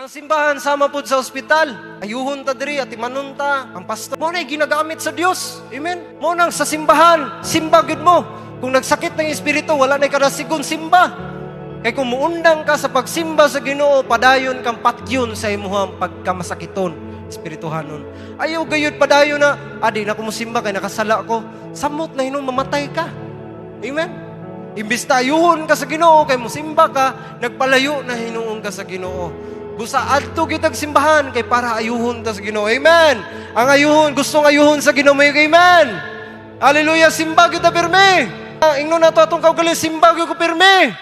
Ang simbahan sama pud sa ospital. Ayuhon ta diri, atimanon ta ang pastor. Mao na ginagamit sa Dios. Amen. Mao nang sa simbahan, simba gyud mo. Kung nagsakit ng espiritu, wala na kadasigon, simba. Kay kung muundang ka sa pagsimba sa Ginoo, padayon kang patyon sa imuhang pagkamasakiton, espirituhanon. Ayaw gayud padayon na, "Adi na ko mosimba kay nakasala ko." Samot na hinuon mamatay ka. Amen? Imbis na ayuhon ka sa Ginoo kay mosimba ka, nagpalayo na hinuon ka sa Ginoo. Busa adto kitag simbahan kay para ayuhon ta sa Ginoo. Amen. Ang ayuhon, gustong ayuhon sa Ginoo, may amen. Hallelujah, simba kita pirmi. Ingnon nato atong kaugalingon, "Simba gyud ko pirmi."